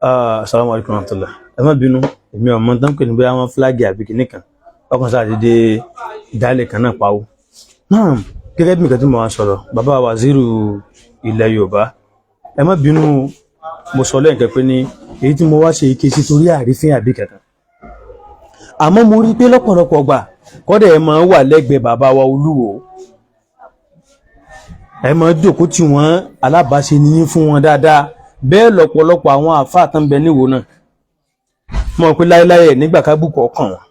Assalamu alaikum warahmatullah. Ẹ má bínú, èmi ò mọ tán pè ní bóyá wọn flag àbí kìíní kan, ọkàn sáà dédé ìdálẹ̀ kan náà pawó náà. Gẹ́gẹ́ bí nǹkan tí mo wá sọ̀rọ̀, bàbá waziri ilẹ̀ Yorùbá, ẹ má bínú, mo sọ lẹ́ǹkan pé ní èyí tí mo wá ṣe ike sí torí àrífín àbí kankan, àmọ́ mo rí pé lọ́pọ̀lọpọ̀ gbà kọ́dẹ̀ ẹ máa wà lẹ́gbẹ̀ẹ́ bàbá wa Olúwo, ẹ máa jókòó tí wọ́n, alábàáṣe níyín fún wọn dáadáa. Bẹ́ẹ̀ lọ́pọ̀lọpọ̀ àwọn àfáà tán bẹ níwò náà mọ̀ pé láéláé ẹ̀ nígbà kábùkù ọkàn wọn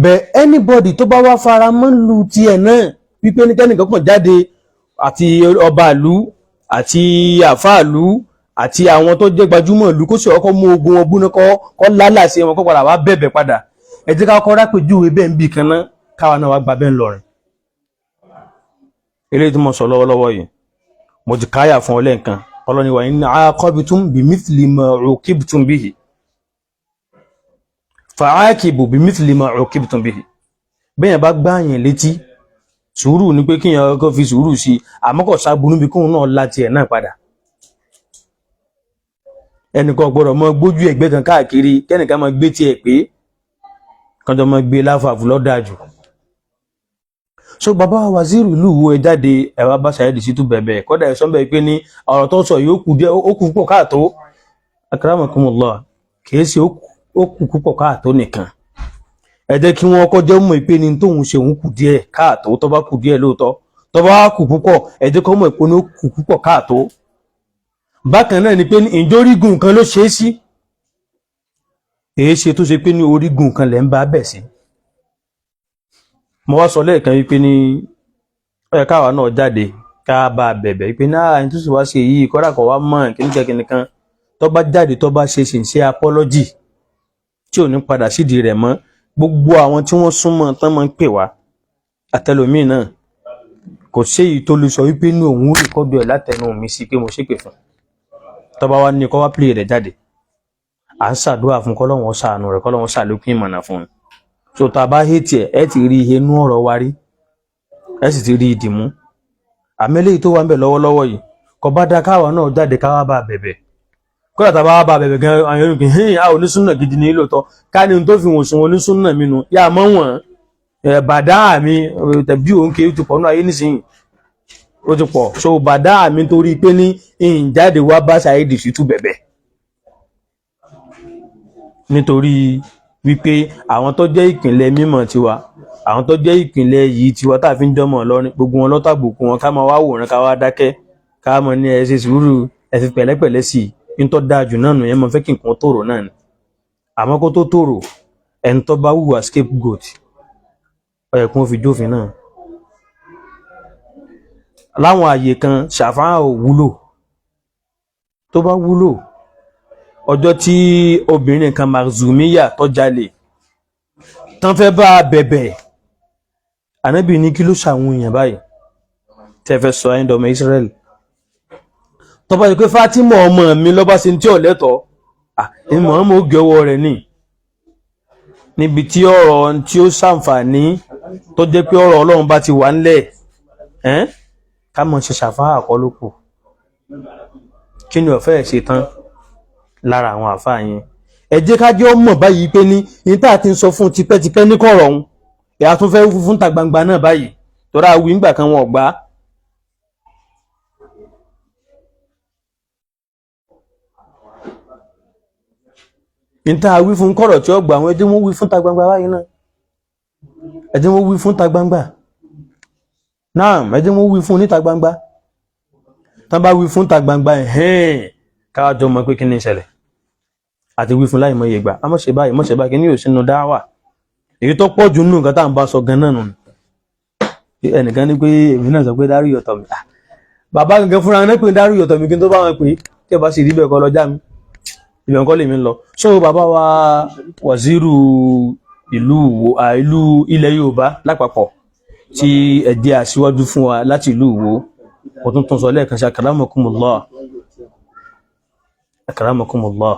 bẹ́ẹ̀. Anybody tó bá wá fara mọ́ lu tiẹ̀ náà wípé ní kẹ́nìkan kàn jáde, àti ọba ìlú àti àfáà ìlú àti àwọn tó jẹ́ gbajúmọ̀ ìlú, kó sì ọkọ̀ mú ogun wọn gbóná, kọ́ lálàsí wọn, kọ́ padà wá bẹ̀bẹ̀ padà. Ẹ jẹ́ ká kọ́ rápèjúwe bẹ́ẹ̀ ń bì kan náà, káwa náà wá gba bẹ́ẹ̀ ńlọrin. Eléyìí tí mo sọ lọ́wọ́lọ́wọ́ yìí, mo ti káyà fún ọ lẹ́ǹkan. Ọlọ́ni wa in aqabtum bimithli ma uqibtum bihi fa'aqibu bimithli ma uqibtum bihi. Bẹ́yẹn bá gbáyàn létí, sùúrù ni pé kíyàn kọ́ fi sùúrù sí, àmọ́ kò sábúrú bí kóun náà láti ẹ̀ náà padà. Ẹnìkan gbọ́dọ̀ mọ gbójú ẹ̀gbẹ́ kan káàkiri, kẹ́nìkan máa gbé tiẹ̀ pé kọjọ máa gbé láfàfù lọ́dájú. So bàbá waziri ìlú Ìwó, ẹ jáde, ẹ wá bá Saheed Shittu bẹ̀bẹ̀. Kọ́dà ẹ̀ sọ́nbẹ̀ pé ní ọ̀rọ̀ tó sọ yìí, ó kù díẹ̀, ó kù púpọ̀ káàtó. Akramakumullah, kìí ṣe ó kù púpọ̀ káàtó nìkan. Ẹ jẹ́ kí wọ́n kọjọ́ mọ̀ pé ní tóun ṣe òun kù díẹ̀ káàtó. Tó bá kù díẹ̀ lóòótọ́, tó bá kù púpọ̀, ẹ jẹ́ kó mọ̀ pé ní ó kù púpọ̀ káàtó. Bákan náà ni pé ní ìjórígun kan ló ṣe é sí, èé ṣe tó ṣe pé ní orígun kan lẹ́ ń bá bẹ̀ sí. Mo wá sọ lẹ́ẹ̀kan wípé ní ó yẹ káwa náà jáde ká bá a bẹ̀bẹ̀ wípé náà ẹni tó sì wá ṣe yìí, kọ́dà kọ́ wá mọ̀ kíníkan kíníkan, tó bá jáde, tó bá ṣe sincere apology tí ò ní padà sídìí rẹ̀ mọ́, gbogbo àwọn tí wọ́n súnmọ́ tán máa ń pè wá àtẹlòmíì náà, kò séyìí tó lè sọ wípé ní òun record ẹ̀ látẹnu mi sí pé mo ṣépè fún. Tó bá wá ní kó wá play rẹ̀ jáde. À ń ṣàdúrà fún kọ́lọ́hun ṣàánú rẹ̀, kọ́lọ́hun ṣàlékún ìmọ̀nà fún un. So tá a bá hate ẹ̀, ẹ ti rí ihe inú ọ̀rọ̀ wa rí, ẹ sì ti rí ìdìmú. Àmì eléyìí tó wà ń bẹ̀ lọ́wọ́lọ́wọ́ yìí, kò bá dá káwa náà jáde káwa bá bẹ̀bẹ̀. Kódà tá a bá wá bá bẹ̀bẹ̀ gan, àwọn yorùbá hìn á, onísúnà gidi ní lóòótọ́. Ká ní tó fi wọ̀n sùn onísúnà mi nu yá mọ́ wọ̀n ẹ̀ bàdá mi tẹ̀bí òun kì í ti pọ̀ nínú ayé nísìnyí, ó ti pọ̀. So bàdá mi torí pé ní ìjáde wá bá Saheed Shittu bẹ̀bẹ̀, nítorí wípé àwọn tó jẹ́ ìpìnlẹ̀ mímọ̀ tiwa, àwọn tó jẹ́ ìpìnlẹ̀ yìí tiwa tá a fi ń jọmọ̀ lọ́rin, gbogbo wọn lọ́tàbùkù wọn, ká máa wá wòran, ká wá dákẹ́, ká mọ̀ ní ẹ ṣe sùúrù, ẹ fi pẹ̀lẹ́pẹ̀lẹ́ sí i. Ní tó dáa jù náà nù yẹn, mo fẹ́ kí nǹkan tòrò náà ni. Àmọ́ kó tó tòrò, ẹni tó bá hùwà scapegoat, ó yẹ kó fi jófin náà. Láwọn àyè kan, ṣàfáà ò wúlò. Tó bá wúlò, ọjọ́ tí obìnrin kan Makhzumiyya tó jalè tán fẹ́ bá a bẹ̀bẹ̀, Ànábì ní kí ló ṣàwọn èèyàn báyìí tẹ́ fẹ́ sọ ayé dọmọ Israel? Tó bá ṣe pé Fatima ọmọ mi lọ́ba ṣe tí ò lẹ́tọ̀ọ́, ìmọ̀ ọmọ ó gé ọwọ́ rẹ̀ ní níbi tí ọ̀rọ̀ tí ó ṣàǹfààní, tó jẹ́ pé ọ̀rọ̀ Ọlọ́run bá ti wà ńlẹ̀ ẹ́n, ká mọ̀ ṣe ṣàfáà kọ́ ló kù. Kí ni ọ̀fẹ́ ẹ̀ ṣe tán lára àwọn àfáà yẹn? Ẹ jẹ́ ká jẹ́ ọmọ báyìí pé ní tá a ti ń sọ fún tipẹ́tipẹ́ ní kọ̀rọ̀ ọ̀hún, ìyá tún fẹ́ fún ta gbangba náà báyìí, tọ́ra wí ńgbà kan wọn ò gbà á. Ní tá a wí fún kọ̀rọ̀ tí ó gbà àwọn, ẹ jẹ́ wọ́n wí fún ta gbangba báyìí náà. Ẹ jẹ́ wọ́n wí fún ta gbangba náà. Ẹ jẹ́ wọ́n wí fún níta gbangba. Tán bá wí fún ta gbangba, ẹ̀hẹ́n, káwájọ mọ̀ pé kí ni ìṣẹ̀lẹ̀ àti wí fún láì mọ̀ iye gbà á, mọ̀ ṣe báyìí, mọ̀ ṣe báyìí, kí ni yóò sínú dáwà. Èyí tó pọ̀ jù nínú nǹkan tá à ń bá sọ gan náà nù. Ẹnìkan ní pé èmi náà sọ pé dárú yọ̀tọ̀ mi. Bàbá gangan fúnra náà pé dárú yọ̀tọ̀ mi, kí n tó bá wọn pè é. Tí ẹ bá sì rí bẹ́ẹ̀, kọ́ lọ já mi ibẹ̀ kọ́ lèmi ń lọ. So bàbá wa wàzírù ìlú Ìwó, ìlú ilẹ̀ Yorùbá lápapọ̀, tí ẹ jẹ́ aṣíwájú fún wa láti ìlú Ìwó, mo tún tún sọ lẹ́ẹ̀kan sí, akramakumullah, akramakumullah.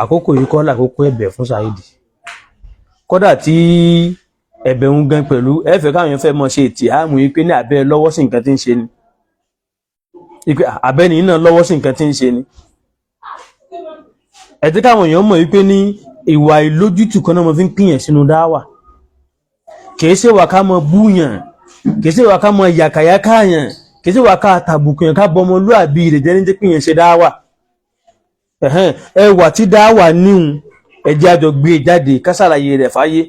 Àkókò yìí kọ́ lákòókò ẹ̀bẹ̀ fún Saheed. Kódà tí ẹ̀bẹ̀ ń gan pẹ̀lú ẹ fẹ́ káwọn èèyàn fẹ́ mọ̀ ṣe ètì àmú yìí pé ní abẹ́ lọ́wọ́ sí nǹkan tí ń ṣe ni, ìpè abẹ́ni náà lọ́wọ́ sí nǹkan tí ń ṣe ni. Ẹ jẹ́ káwọn èèyàn mọ̀ wípé ní ìwà ìlójútì kan náà mo fi ń pìyàn sínú dáwà. Kìí ṣe wà ká mọ búyàn, kìí ṣe wà ká mọ yàkàyàkà yàn, kìí ṣe wà ká tàbùkù yàn, ká bọmọlúàbí rẹ̀ jẹ́ ní jẹ́ pìyàn ṣe dáwà. Ẹwà tí dáwà níhun, ẹ jẹ́ àjọ gbé e jáde ká ṣàlàyé rẹ̀ fáyé.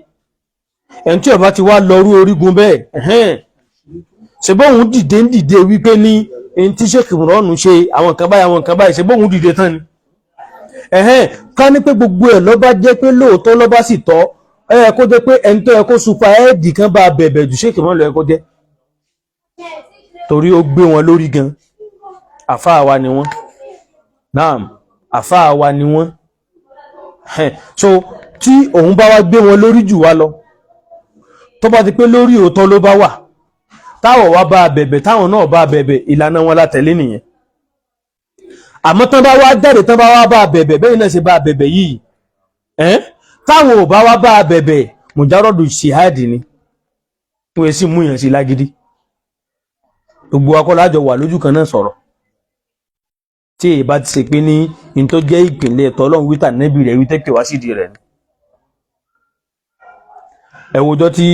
Ẹni tí ó bá ti wá lọrú orígun bẹ́ẹ̀, ṣe bóun dìde ń dìde wípé ní ẹni tí Sheikh Imran ṣe àwọn nǹkan báyìí, àwọn nǹkan báyìí, ṣe bóun dìde tán ni. Ká ní pé gbogbo ẹ̀ ló bá jẹ́ pé lóòótọ́ ló bá sì tọ́, ẹ kó jẹ́ pé ẹni tó yẹ kó super ẹ́ẹ̀dì kan bá bẹ̀bẹ̀ jù, Sheikh Imran ló yẹ kó jẹ́, torí ó gbé wọn lórí gan. Àfáà wa ni wọ́n, naam, àfáà wa ni wọ́n. So tí òun bá wá gbé wọn lórí jù wá lọ, tó bá ti pé lórí òótọ́ ló bá wà, táwọn wá bá bẹ̀bẹ̀, táwọn náà bá bẹ̀bẹ̀, ìlànà wọn la tẹ̀lé nìyẹn. Àmọ́ tán bá wá jáde, tán bá wá bá bẹ̀bẹ̀ bẹ́ẹ̀ náà ṣe bá bẹ̀bẹ̀ yìí, táwọn ò bá wá bá bẹ̀bẹ̀, mùjárọ̀dù ṣìhádì ni wọ́n sì mú yàn sí lágídí. Gbogbo akọ́lájọ wà lójú kan náà sọ̀rọ̀ tí èyí bá ti ṣe pé ní in tó jẹ́ ìpìlẹ̀ tọ́lọ́run wíta nẹ́bí rẹ̀ wí tẹ́kẹ̀ wá sídìí rẹ̀ ni. Ẹ wòjọ́ tí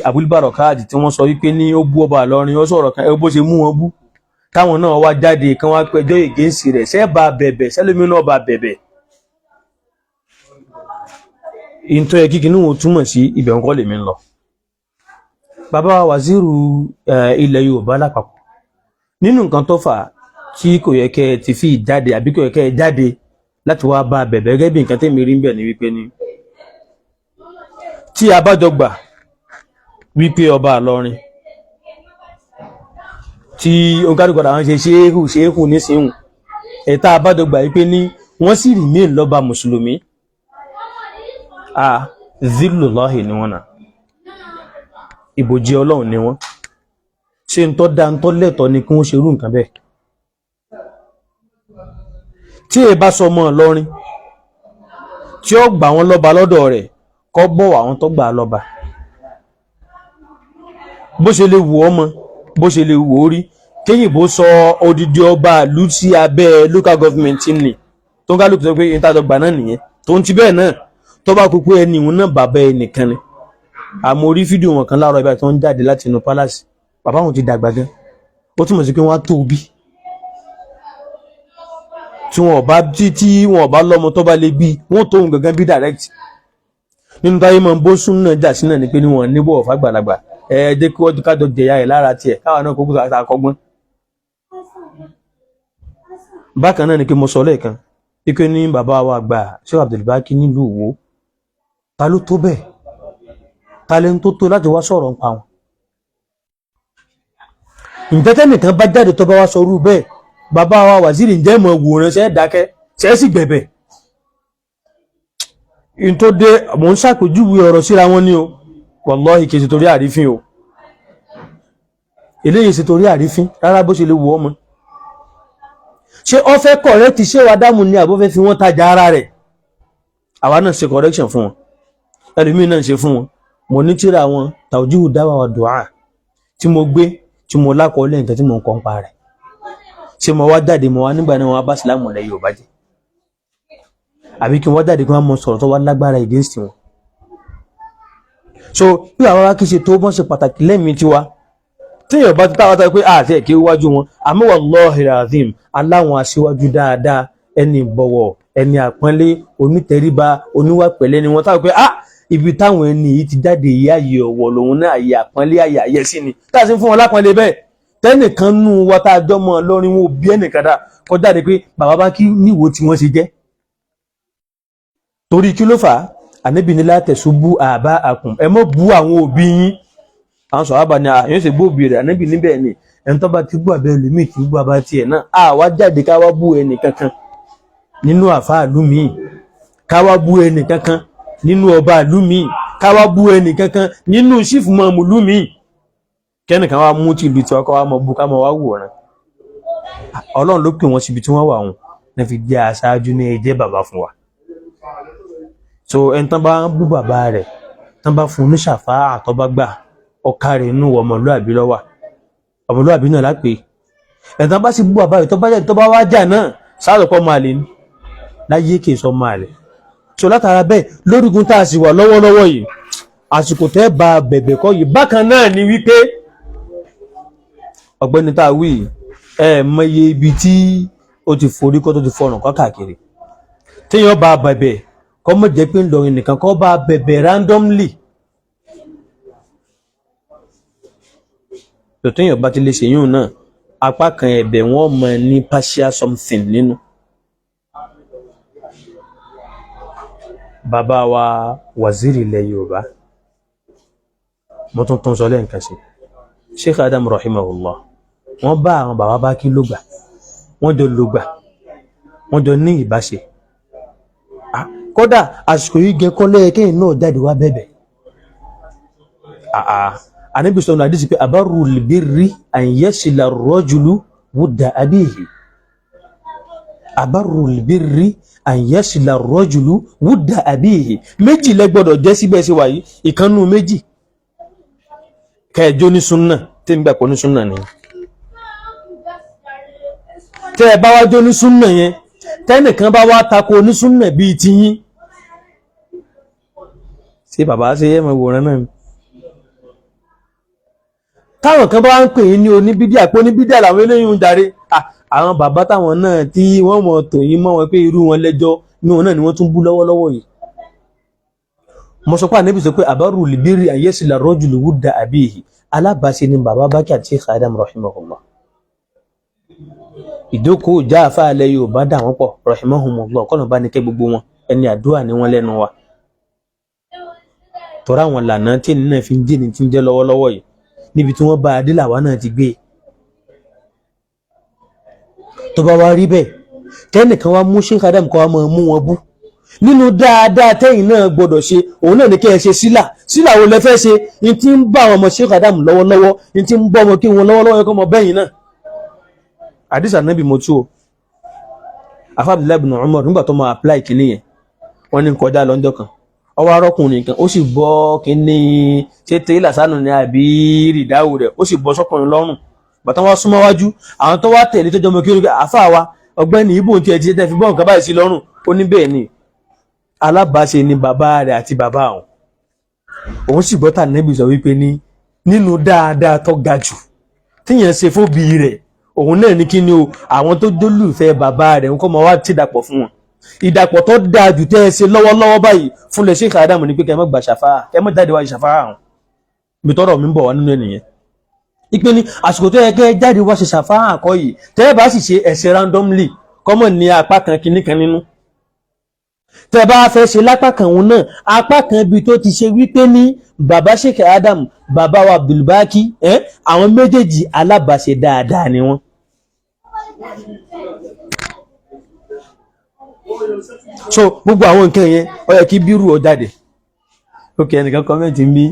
Abul Barakat tí wọ́n sọ wípé ní ó bú ọba Ìlọrin, ó sọ̀rọ̀ kan, ẹ bó ṣe mú wọn bú, táwọn náà wá jáde kán wá pẹjọ́ against rẹ̀, ṣẹ́ bá bẹ̀bẹ̀ sẹ́lómi náà bá bẹ̀bẹ̀. In tó yẹ kíkí níwọ̀n túmọ̀ sí ibẹ̀ ń kọ́ lèmi ń lọ. Bàbá wa wàzírù ilẹ̀ Yorùbá lápapọ̀, nínú nǹkan tó fà tí kò yẹ kẹ́ ẹ ti fi jáde àbí kò yẹ kẹ́ ẹ jáde láti wá bá bẹ̀bẹ̀ gẹ́gẹ́ bí nǹkan tẹ́mi rí ń bẹ̀ ni wípé ní tí a bá jọ gbà wípé ọba Ìlọrin tí oníkálukú àwọn ṣe ṣéhù ṣéhù nísìnyìí, ẹ̀ta a bá jọ gbà wípé ní wọ́n sì remain lọ́ba mùsùlùmí, a zillullahi ni wọ́n náà, ìbòjì Ọlọ́run ni wọ́n. Ṣe ń tọ́ da ń tọ́ lẹ́tọ̀ọ́ ni kí wọ́n ṣerú nǹkan bẹ́ẹ̀? Tí èyí bá sọmọ Ìlọrin tí ó gbà wọ́n lọ́ba lọ́dọ̀ rẹ̀, kó bọ̀wọ̀ àwọn tó gbà á lọ́ba. Bó ṣe lè wù ọmọ, bó ṣe lè wù ó rí, kéyìnbó sọ odidi ọba ìlú sí abẹ́ local government ní tó ń kálukú sọ pé ìtajọ gbà náà nìyẹn, tó ń ti bẹ́ẹ̀ náà, tó bá kú pé ẹni ìhun náà bàbá ẹnìkan ni. Àmọ́ orí fídíò wọn kan láàárọ̀ ibà tó ń jáde láti inú palace, bàbá wọn ti dàgbà gan. Ó túmọ̀ sí pé wọ́n á tó bí tí wọn ò bá tí wọn ò bá lọ́mọ tó bá lè bí wọn tó òun gangan bí direct. Nínú táyé máa ń bó sún náà jà sí náà ni pé ní wọn níbọ̀ fàgbàlagbà. Ẹ jẹ́ kí wọ́n kájọ jẹ̀yà ẹ̀ lára tiẹ̀, káwa náà kókó àkọ́gbọ́n. Bákan náà ni pé mo sọ lẹ́ẹ̀kan wípé ní bàbá wa àgbà Sheikh Abdulbaki nílùú Ìwó, ta ló tó bẹ́ẹ̀? Ta lẹni tó tó láti wá sọ̀rọ̀ nípa wọn? Ǹjẹ́ tẹ́nìkan bá jáde tó bá wá sọ irú bẹ́ẹ̀, bàbá wa wàzírì, ǹjẹ́ mọ̀ wòran ṣẹ́ dákẹ́ ṣẹ́ sì gbẹ̀bẹ̀? In tó dé, mò ń ṣàpèjúwe ọ̀rọ̀ síra wọn ní o. Wallahi, kìí ṣe torí àrífín o, eléyìí ṣe torí àrífín rárá. Bó ṣe lè wù ọmọ, ṣé ó fẹ́ correct ṣé wàá dámù ní àbó fẹ́ fi wọ́n tajà ara rẹ̀? Àwa náà ṣe correction fún wọn, ẹlòmíín náà ṣe fún wọn. Mo ní tíra wọn Tawjihu Dawa wa Du'a tí mo gbé, tí mo lákọọ́lẹ̀ nǹkan tí mo ń kọ́ ń pa rẹ̀. Ṣé mo wá jáde, mo wá nígbà náà wọn bá sílámù lẹ Yorùbá jẹ́, àbí kí wọ́n jáde kí wọ́n mọ sọ̀rọ̀ tó wá lágbára against wọn? So bí àwọn wá kí ṣe tó bọ́n ṣe pàtàkì lẹ́mìí tiwa, téèyàn bá ti táwọn táwọn pé àti ẹ̀kí wájú wọn, àmọ́ wallahi azim, aláwọn aṣíwájú dáadáa, ẹni ìbọ̀wọ̀, ẹni àpọ́nlé, onítẹríba, oníwà pẹ̀lẹ́ ni wọ́n. Táwọn pé ah, ibi táwọn ẹni yìí ti jáde yìí, ààyè ọ̀wọ̀ lòun náà, ààyè àpọ́nlé, ààyè àyẹ́sí ni tá a sì ń fún wọn lápọ́nlé bẹ́ẹ̀. Tẹ́nìkan nú wa tá a jọ mọ́ lọ́rin, wọn ò bí ẹnìkan dá kọjá de pé bàbá bá kí níwò tí wọ́n ṣe jẹ́. Torí kí ló fà á? Ànábì ní la tasubbu aba'akum, ẹ mọ́ bú àwọn òbí yín. Àwọn sọ̀rọ̀ ní àyàn ṣe bóbi rẹ̀. Ànábì níbẹ̀ ni ẹni tó bá ti bú àbẹ́ ẹlòmíì tí bú àbá tiẹ̀ náà. A wá jáde ká wá bú ẹnì kankan nínú àfáà ìlú míì, ká wá bú ẹnì kankan nínú ọba ìlú míì, ká wá bú ẹnì kankan nínú sífù mọ́mù ìlú míì, kẹ́nìkan wá mú tìlú tiwa kọ́ wá mọ bú, ká mọ wá wòran. Ọlọ́run ló pè wọ́n síbi tí wọ́n wà, wọn ní fi jẹ́ aṣáájú, ní jẹ́ bàbá fún wa. So ẹni tán bá ń bú bàbá rẹ̀, tán bá fún un ní ṣàfáà, tó bá gbà, ọ̀ka rẹ̀ inú ọmọlúàbí lọ́wà, ọmọlúàbí náà lápè. Ẹni tán bá sì bú bàbá rẹ̀, tó bá jáde, tó bá wá jà náà, sáàrò pọ̀ máa lè ní. Láyé kì í sọ máa lẹ̀. So látara bẹ́ẹ̀, lórígun tá a sì wà lọ́wọ́lọ́wọ́ yìí, àsìkò tẹ́ bá bẹ̀bẹ̀ kọ́ yìí. Bákan náà ni wípé ọ̀gbẹ́ni tá a wí, ẹ mọye ibi tí ó ti forí kọ́, tó ti fọrùn kọ́ káàkiri. Téèyàn bá bẹ̀bẹ̀, kọ́ mọ̀ jẹ́ pé Ńlọrin nìkan kọ́ bá bẹ̀bẹ̀ randomly. Tó téèyàn bá ti lè ṣèyún náà, apá kan ẹ̀bẹ̀ wọn mọ̀ ní partial something nínú. Bàbá wa waziri ilẹ̀ Yorùbá, mo tún tún sọ lẹ́ǹkan sí, Sheikh Adam rahimahullah, wọ́n bá àwọn bàbá bá kí lógbà, wọ́n jọ lógbà, wọ́n jọ ní ìbáṣe. Kódà àsìkò yìí gẹ kọ́lẹ́ kẹ́yìn náà jáde wá bẹ̀bẹ̀. Ànábì sọ̀rọ̀ àdìsí pé abarul birri an yasila rajulu wudda abihi. Abarul birri an yasila rajulu wudda abihi. Méjì lẹ gbọ́dọ̀ jẹ́ síbẹ̀ sí wáyé, ìkànnù méjì. Kẹjọ ní súnà tí ń gbà pọ̀ ní súnà ni. Tẹ́ ẹ bá wá jó ní súnà yẹn, tẹ́nìkan bá wá tako ní súnà bíi tiyín. Ṣé bàbá ṣe yẹ́ mọ̀ wòran náà ni? Táwọn kan bá ń pè yín ní oníbídíà, pé oníbídíà làwọn eléyìí ń darí, àwọn bàbá táwọn náà tí wọ́n mọ̀ tò yín mọ́ wọn pé irú wọn lẹ́jọ́ ní wọn náà ni wọ́n tún bú lọ́wọ́lọ́wọ́ yìí. Mo sọ pé Ànábì sọ pé àbárù libiri àyẹ́sìlá rọ́jùlù wúdà àbíyì, alábàáṣe ni bàbá Bákì àti Sheikh Adam rahimahullah. Ìdókòó ìjà àfáàlẹ̀ Yorùbá dà wọ́n pọ̀ rahimahumullah, kọ́nà bá ní kẹ́ gbogbo wọn, ẹni àdúrà ni wọ́n lẹ́nu wa. Tọ́ra àwọn lànà tí ènìyàn náà fi ń jẹ́ ni tí ń jẹ́ lọ́wọ́lọ́wọ́ yìí, níbi tí wọ́n bá adéláwa náà ti gbé. Tó bá wá rí bẹ́ẹ̀, kẹ́nìkan wá mú Sheikh Adam kọ́ wá máa mú wọn bú nínú dáadáa tẹ́yìn náà gbọ́dọ̀ ṣe, òun náà ní kẹ́ ẹ ṣe sílà. Sílà wo lẹ fẹ́ ṣe? Ní tí ń bá àwọn ọmọ Sheikh Adam lọ́wọ́lọ́wọ́, ní tí ń bọ́ ọmọ kí wọn lọ́wọ́lọ́wọ́ ẹ̀kọ́ ọmọ bẹ́yìn náà. Àdìsá nàbì mo tú o, afa Abdullahi ibn Umar, nígbà tó máa apply kìíní yẹn, wọ́n ní kọjá lọ́jọ́ kan, ọwọ́ arọ́kùnrin kan, ó sì bọ́ kìíní, ṣé tẹ́lá sánú ni àbí rìdáwò rẹ̀, ó sì bọ́ sọ́kùnrin lọ́rùn. Bàtà wọn súnmọ́ wájú, àwọn tó wá tẹ̀lé tó jọmọ kí ó ní àfa wa, ọ̀gbẹ́ni ibo tí ẹ ti tẹ́ fi bọ́ nǹkan báyìí sí lọ́rùn? Ó ní bẹ́ẹ̀ ni, alábàáṣe ni bàbá rẹ̀ àti bàbá òun. Òun sì gbọ́ tà níbi sọ wípé ní nínú dáadáa tó ga jù tíyẹn ṣe fóbi rẹ̀, òun náà ní kí ni o, àwọn tó jólùfẹ́ bàbá rẹ̀ ń kọ́ mọ wá ti dàpọ̀ fún wọn. Ìdàpọ̀ tó dáa jù tẹ́ ẹ ṣe lọ́wọ́lọ́wọ́ báyìí fún lè Sheikh Adam ní pé kẹ́ ẹ má gbà ṣàfáà, kẹ́ ẹ má jáde wá ṣàfáà àwọn ibi tọ́rọ̀ mi ń bọ̀ wá nínú ẹnìyẹn. Ìpè ní àsìkò tó yẹ kẹ́ ẹ jáde wá ṣe ṣàfáà àkọ́ yìí, tẹ́ ẹ bá sì ṣe ẹ̀ṣẹ̀ randomly, kọ́mọ̀ ní apá kan kinní kan nínú. Tẹ́ ẹ bá fẹ́ ṣe lápá kan òun náà, apá kan ibi tó ti ṣe wípé ní bàbá Sheikh Adam, bàbá wa Abdulbaki, àwọn méjèèjì alábàáṣe dáadáa ni wọ́n. So gbogbo àwọn nǹkan yẹn, ó yẹ kí bírù ọ jáde. Ok, ẹnìkan kọ́mẹ̀ntì ń bí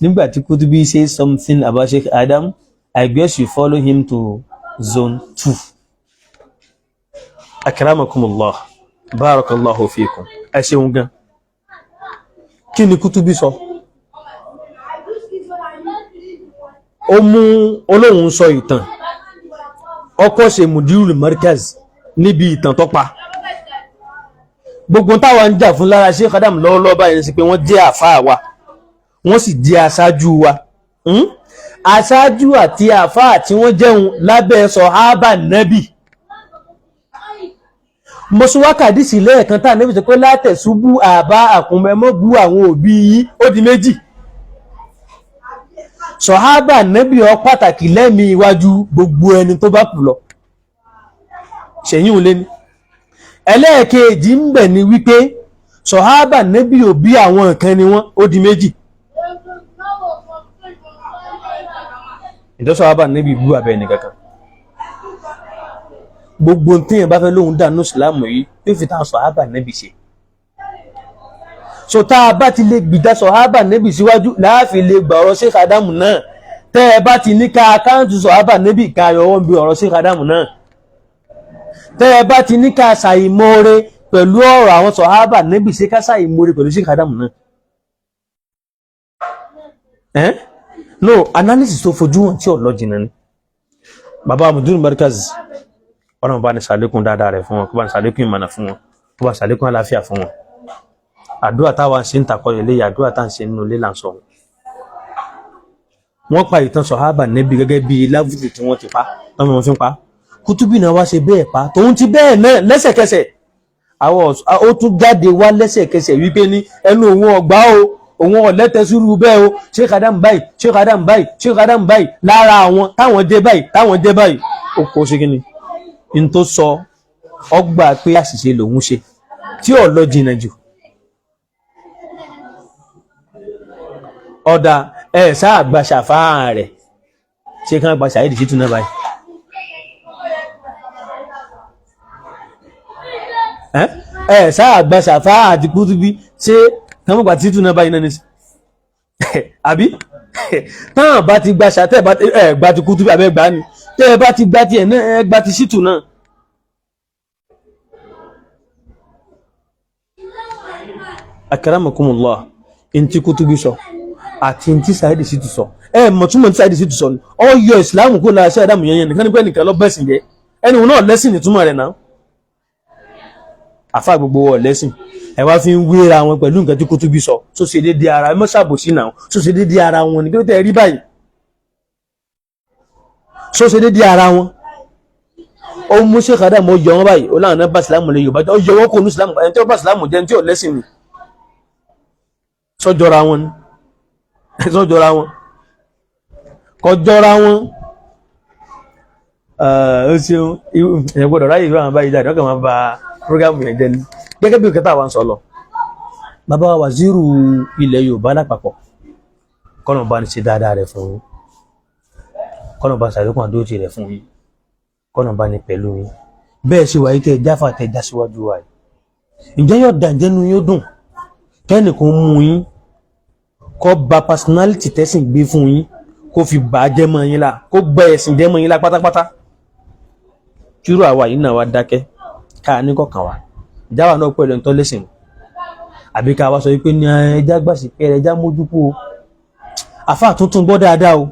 nígbà tí Kutubi say something about Sheikh Adam, I guess you follow him to zone 2. Akramakumullah, barakallahu fikum, ẹ ṣeun gan. Kí ni Kutubi sọ? Ó mú olóhùn sọ ìtàn, ọkọ ṣe mudirul markaz níbi ìtàn tó pa. Gbogbo táwa ń jà fún lára Sheikh Adam lọ́wọ́lọ́wọ́ báyìí sí pé wọ́n jẹ́ àfáà wa, wọ́n sì jẹ́ aṣáájú wa. Aṣáájú àti àfáà tí wọ́n jẹun lábẹ́ sọ̀hábà nẹ́bì. Mọ̀ṣúwákàdísì lẹ́ẹ̀kan tá nẹ́bì sọ pé látẹ̀ṣubú àbá àkùnmẹ́mọ́ bú àwọn òbí yín, ó di méjì. Sọ̀hábà nẹ́bì ọ pàtàkì lẹ́mìí iwájú gbogbo ẹni tó bá kù lọ. Ṣẹ̀yìn òun lé ní. Ẹlẹ́ẹ̀kejì ń bẹ̀ ni wípé sọ̀hábà nẹ́bì òbí àwọn nǹkan ni wọ́n, ó di méjì. Ìjọ sọ̀hábà nẹ́bì bú abẹ́ ẹnì kankan. Gbogbo tíyẹn bá fẹ́ lóhun dànù ìsìlámù yìí yóò fi táwọn sọ̀hábà nẹ́bì ṣe. So tá a bá ti lè gbìdá sọ̀hábà nẹ́bì síwájú láàfin lè gbà ọ̀rọ̀ Sheikh Adamu náà. Tẹ́ ẹ bá ti ní ká káàntù sọ̀hábà nẹ́bì ká yọwọ́ bí ọ̀rọ̀ Sheikh Adamu náà. Tẹ́ ẹ bá ti ní ká ṣàìmoore pẹ̀lú ọ̀rọ̀ àwọn sọ̀hábà nẹ́bì, ṣe ká ṣàìmoore pẹ̀lú Sheikh Adamu náà. No analysis tó fojú hàn tí ọ̀lọ́ jìnnà ni. Bàbá Mudirul Markaz, ọlọ́run bá ní ṣàlékún dáadáa rẹ̀ fún wọn, kó bá ní ṣàlékún ìmọ̀nà fún wọn. Kó bá ṣàlékún àlàáfíà fún wọn. Àdúrà táwa ń ṣe ń takọ ilé, àdúrà tá à ń ṣe nínú ilé là ń sọ. Wọ́n pa ìtàn sọ̀hábà nẹ́bí gẹ́gẹ́ bí láwùjọ tí wọ́n ti pa tọ́mọ wọn fi ń pa. Kútúbì náà wá ṣe bẹ́ẹ̀ pa tòun ti bẹ́ẹ̀ náà lẹ́sẹ̀kẹsẹ̀. Àwọn ó tún jáde wá lẹ́sẹ̀kẹsẹ̀ wípé ní ẹnu òun ọ̀gbá o, òun ọ̀lẹ́tẹ̀súrú bẹ́ẹ̀ o, Sheikh Adam báyìí, Sheikh Adam báyìí, Sheikh Adam báyìí, lára àwọn táwọn jẹ́ báyìí, táwọn jẹ́ báyìí. Ó kó ṣe kíni n tó sọ, ọgbà pé àṣìṣe lòun ṣe tí ò lọ jìnnà jù. Ọ̀dà ẹ̀ sáà gba ṣàfáà rẹ̀, ṣé kí wọ́n gba Saheed Shittu náà báyìí? Ẹ sáà gba ṣàfáà àti Kútúbí, ṣé kí wọ́n gba Shittu náà báyìí náà ní sí? Àbí táwọn bá ti gba ṣàtẹ́ ẹ gba ti Kútúbí àbẹ́ gbà ni, tẹ́ ẹ bá ti gba tiẹ̀ náà ẹ gba ti Shittu náà. Akramakumullah, ntí Kútúbí sọ àti ntí Saheed Shittu sọ, ẹ mọ̀ túmọ̀ ntí Saheed Shittu sọ ni ọ yọ ìsìláàmù kó lára ṣe àdàmú yẹn yẹn nìkan nípa ẹnìkan lọ bẹ́sìn jẹ́ ẹni òun náà lẹ́sìn nítumọ̀ rẹ̀ náà. Àfa gbogbo wọ̀ lẹ́sìn ẹ wá fi ń wéra wọn pẹ̀lú nǹkan tí Kútúbí sọ tó ṣe déédéé ara ẹ mọ́ ṣàbòsí náà, tó ṣe déédéé ara wọn ni kí ló tẹ́ rí báyìí, tó ṣe déédéé ara wọn. Ó mú Sheikh Adam ó yọ wọn báyìí, ó láwọn náà bá ìsìlámù lè Yorùbá, ó yọ wọn kó nu ìsìlámù, ẹni tí ó bá ìsìlámù jẹ́ ẹni tí ò lẹ́sìn ni. Sọ́jọ́ra wọn ni, sọ́jọ́ra wọn, kọjọ́ra wọn. Ó ṣeun, èèyàn gbọ́dọ̀ ráyè ìlú àwọn báyìí jáde, wọ́n kàn máa ba programu yẹn jẹ́ ni. Gẹ́gẹ́ bí òkè táwa ń sọ lọ, bàbá wa waziri ilẹ̀ Yorùbá lápapọ̀, kọ́nà bá ní ṣe dáadáa rẹ̀ fún yín, kọ́nà bá ṣàlékún àdójì rẹ̀ fún yín, kọ́nà bá ní pẹ̀lú yín. Bẹ́ẹ̀ ṣe wáyé tẹ́ ẹ jáfà tẹ́ ẹ já síwájú wa yìí, ǹjẹ́ yóò dà, ǹjẹ́ nu yóò dùn kẹ́nìkan mú yín kó ba personality tẹ́sìn gbé fún yín, kó fi bà á jẹ́ mọ́ yín la, kó gbẹ ẹ̀sìn jẹ́ mọ́ yín la pátápátá? Júrò àwa yìí náà wá dákẹ́ ká ní kọ̀ọ̀kan wa ìjáwá náà pẹ̀lú ẹ̀ńtọ́ lẹ́sìn, àbí ká wá sọ wípé ní ẹja gbàsí pé ẹja mójúkú o. Àfa tuntun gbọ́ dáadáa o,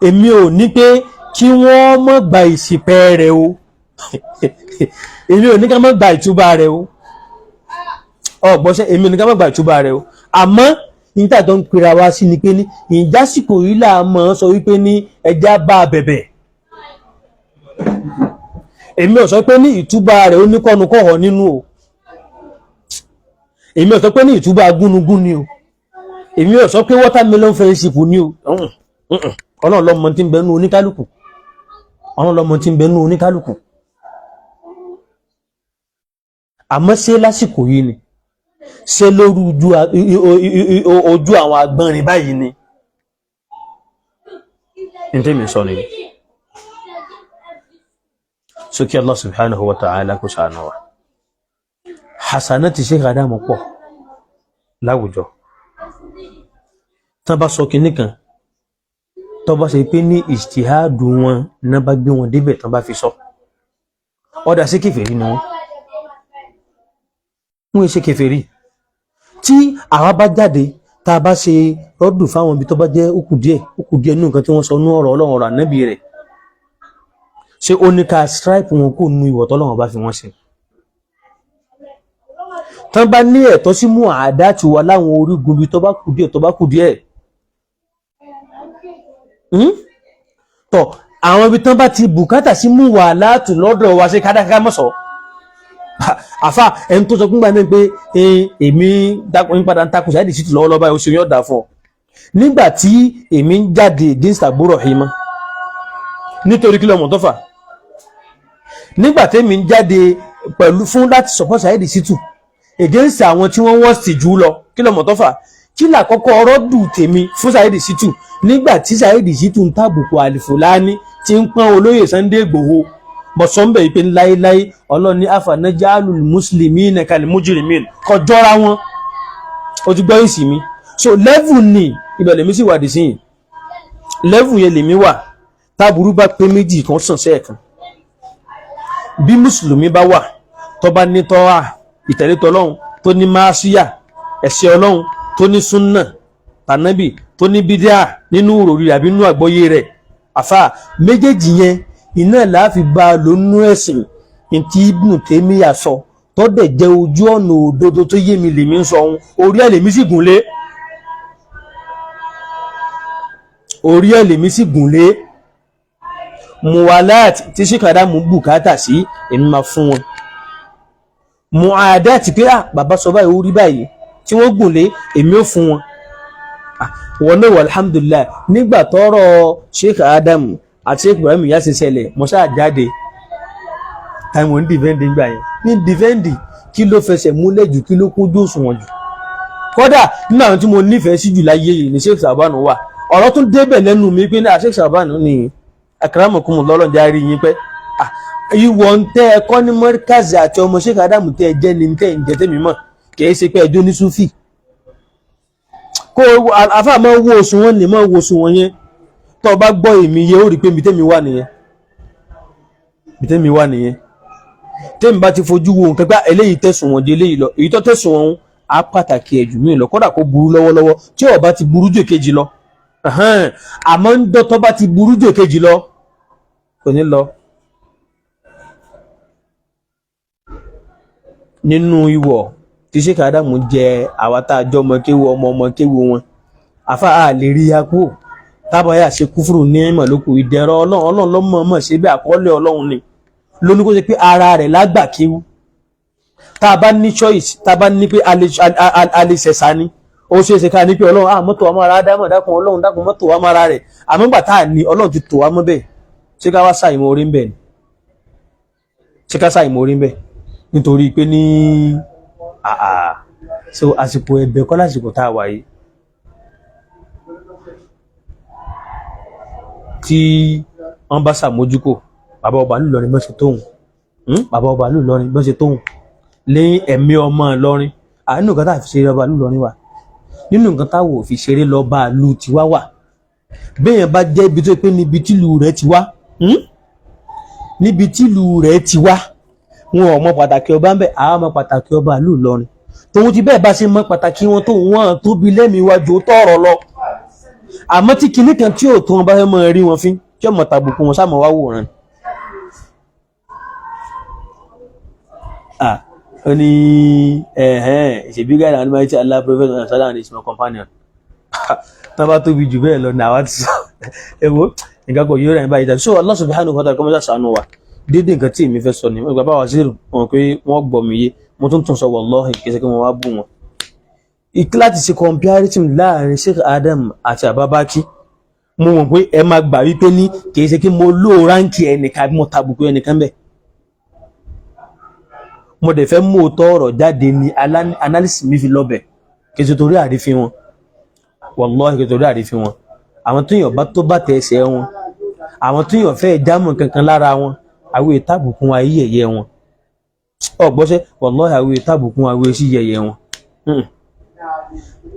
èmi ò ní pé kí wọ́n má gba ìsìpẹ́ rẹ̀ o, èmi ò ní ká má gba ìtúbà rẹ̀ o, ọ̀gbọ́sẹ̀ èmi ò ní ká má gba ìtúbà rẹ̀ o. Àmọ́ níta tó ń pera wá sí ni pé ní ìjásìkò yìí là mọ̀ ọ́n sọ wípé ní ẹja bá a bẹ̀bẹ̀. Èmi ò sọ pé ní ìtúbà rẹ̀ ó ní kọ́nu kọ́họ̀ nínú o, èmi ò sọ pé ní ìtúbà gúnugún ni o, èmi ò sọ pé watermelon friendship ni o. Ọlọ́run lọ́mọ tí ń bẹ nú oníkálukú, Ọlọ́run lọ́mọ tí ń bẹ nú oníkálukú. Àmọ́ ṣé lásìkò yìí ni, ṣé lórí ojú àwọn agbọ́nrin báyìí ni ní tèmi sọ nìyí. Sókè Allah subhanahu wa ta'ala kó ṣàánú wa. Hasanati Sheikh Adam pọ̀ láwùjọ. Tán bá sọ kinní kan, tó bá ṣe pé ní ìjtìhádù wọn náà bá gbé wọn débẹ̀, tán bá fi sọ ọ̀dà sí kèfèrí ni wọ́n, wọ́n ṣe kèfèrí. Tí àwa bá jáde tá a bá ṣe rọ́dù fáwọn ibi tó bá jẹ́ ókù díẹ̀ ókù díẹ̀ nínú nǹkan tí wọ́n sọ nú ọ̀rọ̀ Ọlọ́run, ọ̀rọ̀ ànábì rẹ̀, ṣé ó ní ká stripe wọn kó nu ìwọ̀ tọ́lọ́run bá fi wọ́n ṣe? Tán bá ní ẹ̀tọ́ sí mú àdá ti wà láwọn orígun ibi tó bá kù díẹ̀ tó bá kù díẹ̀, tọ̀ àwọn ibi tán bá ti bùkátà sí mú wà látù lọ́dọ̀ wa, ṣe kádáká mọ́sọ̀ àfà ẹni tó sọ fún gbà náà pé èmi ń padà ń takùn Saheed Shittu lọ́wọ́ lọ́ba oṣù yóò dà fún ọ nígbà tí èmi ń jáde against àbúrò hima nítorí kí lọ́mọ tó fà nígbà tí èmi ń jáde pẹ̀lú fún láti support Saheed Shittu against àwọn tí wọ́n wọ́n sì jù lọ, kí lọ́mọ tó fà, kí làkọ́kọ́ ọ̀rọ̀ dù tèmi fún Saheed Shittu nígbà tí Saheed Shittu ń tàbùkù Àlìfùlání tí ń pọ́n olóyè Sunday Igboho bọ̀sọ́nbẹ̀ yìí pé láéláé ọlọ́ni afanajalul muslimina kal mujrimin kọjọ́ra wọn. O ti gbọ́ ìsì mi. So level ni ibẹ̀ lèmi sì wà dì sí yìí, level yẹn lèmi wà. Táburú bá pé méjì kan sàn sẹ́ẹ̀kan, bí mùsùlùmí bá wà tó bá ní tọ́ra ìtẹ̀lé tọlọ́hun, tó ní máṣíyà ẹ̀ṣẹ̀ ọlọ́hun, tó ní súnà tànábì, tó ní bídíà nínú òròrí àbí nínú àgbọ́yé rẹ̀, àfà méjèèjì yẹn iná láàfi bá a lò nínú ẹ̀sìn. Ntí Ibn Taymiyyah sọ tó Tó dẹ̀ jẹ́ ojú ọ̀nà òdodo tó yé mi lèmi ń sọ ohun, orí ẹ̀ lèmi sì gùn lé, orí ẹ̀ lèmi sì gùn lé. Muwalat tí Sheikh Adamu bùkátà sí, èmi máa fún wọn. Muadat pé à bàbá sọ báyìí, ó rí báyìí, tí wọ́n gùn lé, èmi ò fún wọn. Wọn náà wà, alhamdulillah. Nígbà tọ́rọ̀ Sheikh Adamu àti Sheikh Ibrahim Inyas ṣẹlẹ̀, mo ṣáà jáde táwọn ń defend gbà yẹn ní defend. Kí ló fẹsẹ̀ múlẹ̀ jù? Kí ló kúnjú òṣùwọ̀n jù? Kódà nínú àwọn tí mo nífẹ̀ẹ́ sí jù láyé yìí ní Sheikh Sàbánu wà. Ọ̀rọ̀ tún débẹ̀ lẹ́nu mi pé ní Sheikh Sàbánu ní akramakumullah, lọ́lọ́jà rí yín pẹ́. Ìwọ ń tẹ́ ẹ kọ́ ní mọ́ríkàzì àti ọmọ Sheikh Adamu tẹ́ ẹ jẹ́ ní tẹ́ ẹ ń jẹ́ tẹ́mi mọ̀, kìí ṣe pé ẹjọ́ ní súfì kó àfáà máa wo òṣùwọ̀n ní máa wo òṣùwọ̀n yẹn. Tó o bá gbọ́ èmi yẹ, ó rí pé mi tẹ́mi wà nìyẹn, mi tẹ́mi wà nìyẹn. Tẹ́mi bá ti fojú wo nǹkan gbá, eléyìí tẹ̀sùn wọn di eléyìí lọ, èyí tó tẹ̀sùn wọn á pàtàkì ẹ̀jù mí lọ, kódà kó burú lọ́wọ́lọ́wọ́, tí ó bá ti burú jù kejì lọ. Àmọ́ ń dọ́tọ́ bá ti burú jù kejì lọ, kò ní lọ. Nínú ìwọ̀ tí Sheikh Adamu jẹ àwa tá a jọ ọmọ kéwu, ọmọ ọmọ kéwu wọn, àfa a lè rí ya kú tábàyà ṣe kúfùrù ní ìmọ̀lókù ìdẹ̀rọ Ọlọ́run. Ọlọ́run ló mọ̀ọ́mọ̀ ṣe bí àkọọ́lẹ̀ Ọlọ́run ni lóní kó ṣe pé ara rẹ̀ lágbà kéwú. Tá a bá ní choice, tá a bá ní pé a lè ṣẹ̀ṣà ni, ó ṣeé ṣe ká ní pé Ọlọ́run ah mọ́tò wa máa ra dámọ̀, dákun Ọlọ́run, dákun mọ́tò wa máa ra rẹ̀. Àmọ́ gbà tá a ní, Ọlọ́run ti tò wá mọ́ bẹ́ẹ̀. Ṣé ká wá ṣàìmọ̀ orí ń bẹ̀ ni? Ṣé ká ṣàìmọ̀ orí ń bẹ̀ nítorí pé ní àà? So àsìkò ẹ̀bẹ̀ kọ́ lásìkò tá a wà yìí tí wọ́n bá ṣàmójúkò bàbá ọba Ìlọrin bọ́n ṣe tóun, bàbá ọba Ìlọrin bọ́n ṣe tóun lé ẹ̀mí ọmọ Ìlọrin. Àánú nǹkan tá a fi ṣeré ọba Ìlọrin wà nínú nǹkan táwọn ò fi ṣeré lọ bá a lu tiwa wà. Béèyàn bá jẹ́ ibi tó pé níbi tílù rẹ̀ ti wá, níbi tílù rẹ̀ ti wá, wọn ò mọ pàtàkì ọba ń bẹ. Àwọn mọ pàtàkì ọba ìlú Ìlọrin. Tòun ti bẹ́ẹ̀ bá ṣe mọ pàtàkì wọn tó, wọn tóbi lẹ́mìí wájú tọ̀rọ̀ lọ. Àmọ́ tí kinní kan tí ò tó wọn bá fẹ́ mọ rí wọn fín, tí ọmọ tàbùkù wọn sáà mọ wá wòran. Ah, ó ní ẹ̀hẹ́n ṣèbí guide and mighty Allah, prophet and salam and his companion. Tán bá tóbi jù bẹ́ẹ̀ lọ ní àwa ti sọ ẹ̀wọ́ nǹkan kò yóò rẹ̀ ní báyìí tàbí. So Allah subhanahu wa ta'ala kọ́mọ́sá sànú wa. Dédé nǹkan tí èmi fẹ́ sọ ni wọ́n gbà bá wa zero wọn pé wọ́n gbọ́ mi yé. Mo tún tún sọ, wallahi, kì í ṣe kí wọ́n wá bú wọn. Ìkí láti ṣe comparison láàrin Sheikh Adam àti Ababaki, mo mọ̀ pé ẹ máa gbà wípé ní kì í ṣe kí mo lò ránkì ẹnìkan àbí mo tàbùkù ẹnìkan bẹ́ẹ̀. Mo dẹ̀ fẹ́ mú òótọ́ ọ̀rọ̀ jáde ní analysis mi fi lọ́bẹ̀. Kì í ṣe torí àrífín wọn, wallahi, kì í ṣe torí àrífín wọn. Àwọn tó yàn bá tó bá tẹ ẹsẹ̀ wọn, àwọn tó yàn fẹ́ jámọ̀ kankan lára wọn, àwọn ìtàbùkún ayé yẹ̀yẹ́ wọn ọ̀gbọ́sẹ́, wallahi, àwọn ìtàbùkún àwọn èsì yẹ̀yẹ́ wọn.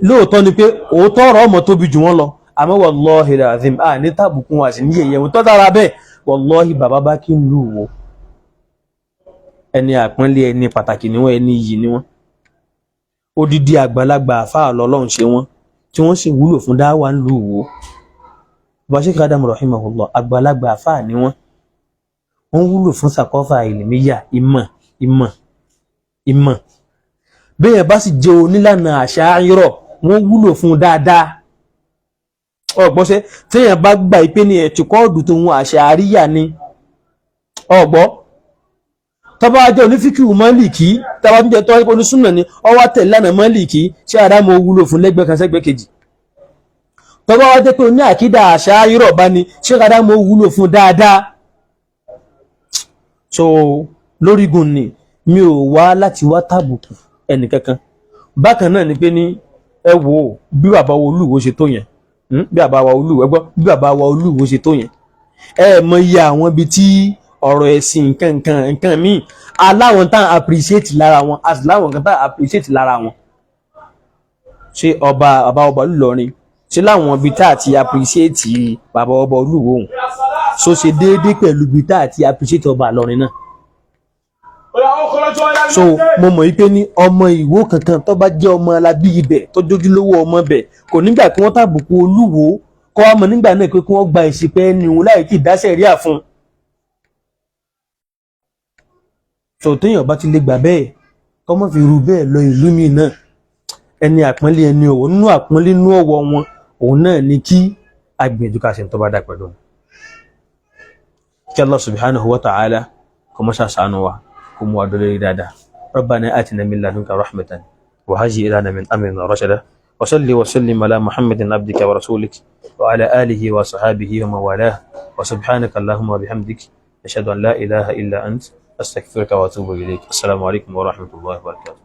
Lóòótọ́ ni pé òótọ́ ọ̀rọ̀ ọmọ tóbi jù wọ́n lọ, àmọ́ wallahi alazim, à ní tàbùkún wà sí ní yẹ̀yẹ́ wọn tó dára bẹ́ẹ̀. Wallahi, bàbá bá kí ń lù wò, ẹni àpọ́nlé, ẹni pàtàkì ni wọ́n, ẹni iyì ni wọ́n. Odidi àgbàlagbà àfáà lọ́lọ́run ṣe wọ́n, tí wọ́n sì wúlò fún dáwà ń lù wò. Bàbá Sheikh Adam rahimahullah, àgbàlagbà àfáà ni wọ́n. Wọ́n wúlò fún sàkọ́fà ìlìmíyà, ìmọ̀ ìmọ̀ ìmọ̀. Bẹ́ẹ̀ bá sì jẹ́ onílànà àṣà ayọ́rọ̀, wọ́n wúlò fún dáadáa. Ọ̀gbọ́sẹ́ téèyàn bá gbà pé ní ẹ̀tìkọ́ọ̀dù tó ń àṣà àríyá ni ọ̀gbọ́, tọ́ba jẹ́ onífíkìwù Málìkì, tọ́ba tún jẹ́ tọ́ onísúnà ni ọwọ́ tẹ̀lé lánàá Málìkì, ṣé àdámọ̀ wúlò fún lẹ́gbẹ̀ẹ́ kan sẹ́gbẹ̀ẹ́ kejì. Tọ́ba wá jẹ́ pé oní àkídà àṣà ayọ́rọ̀ bá ní, ṣé àdámọ̀ wúlò fún dáadáa. So lórígun ni mi ò wá láti wá tàbùkù ẹnìkankan. Bákan náà ni pé ní ẹ wo bí bàbá wa Olúwo ṣe tó yẹn, bí bàbá wa Olúwo, ẹ gbọ́, bí bàbá wa Olúwo ṣe tó yẹn, ẹ mọ iye àwọn ibi tí ọ̀rọ̀ ẹ̀sìn nǹkan nǹkan nǹkan míì aláwọn tá appreciate lára wọn, àti láwọn kan tá appreciate lára wọn. Ṣé ọba bàbá ọba Olúlọrin, ṣé láwọn ibi tá àti appreciate bàbá ọba Olúwo òun so ṣe déédéé pẹ̀lú ibi tá àti appreciate ọba Ìlọrin náà? So mo mọ̀ wípé ní ọmọ Ìwó kankan tó bá jẹ́ ọmọ alábí ibẹ̀, tó jójúlówó ọmọ ibẹ̀, kò nígbà kí wọ́n tàbùkù Olúwo, kọ́ wa mọ̀ nígbà náà pé kí wọ́n gba ìsìpẹ́ ẹni òun láì tí ì dáṣẹ̀ rí àfún. So téèyàn bá ti lè gbà bẹ́ẹ̀, Kọ́ mọ́ fi rú bẹ́ẹ̀ lọ ìlú mi náà. Ẹni àpọ́nlé, ẹni ọ̀wọ̀, nínú àpọ́nlé, nínú ọ̀wọ̀ wọn, òun náà ni kí agbìyànjú ká ṣe ń tó bá dà pẹ̀lú wọn. Kí Allah subhanahu wa ta'ala kó mọ́ ṣàṣàánú wa, kó mú wa dúró lórí dáadáa. ربنا آتنا من لدنك رحمة وهيئ لنا من أمرنا رشدا. وصل وسلم على محمد عبدك ورسولك وعلى آله وصحابه ومن والاه. وسبحانك اللهم وبحمدك، أشهد أن لا إله إلا أنت، أستغفرك وأتوب إليك. السلام عليكم ورحمة الله وبركاته.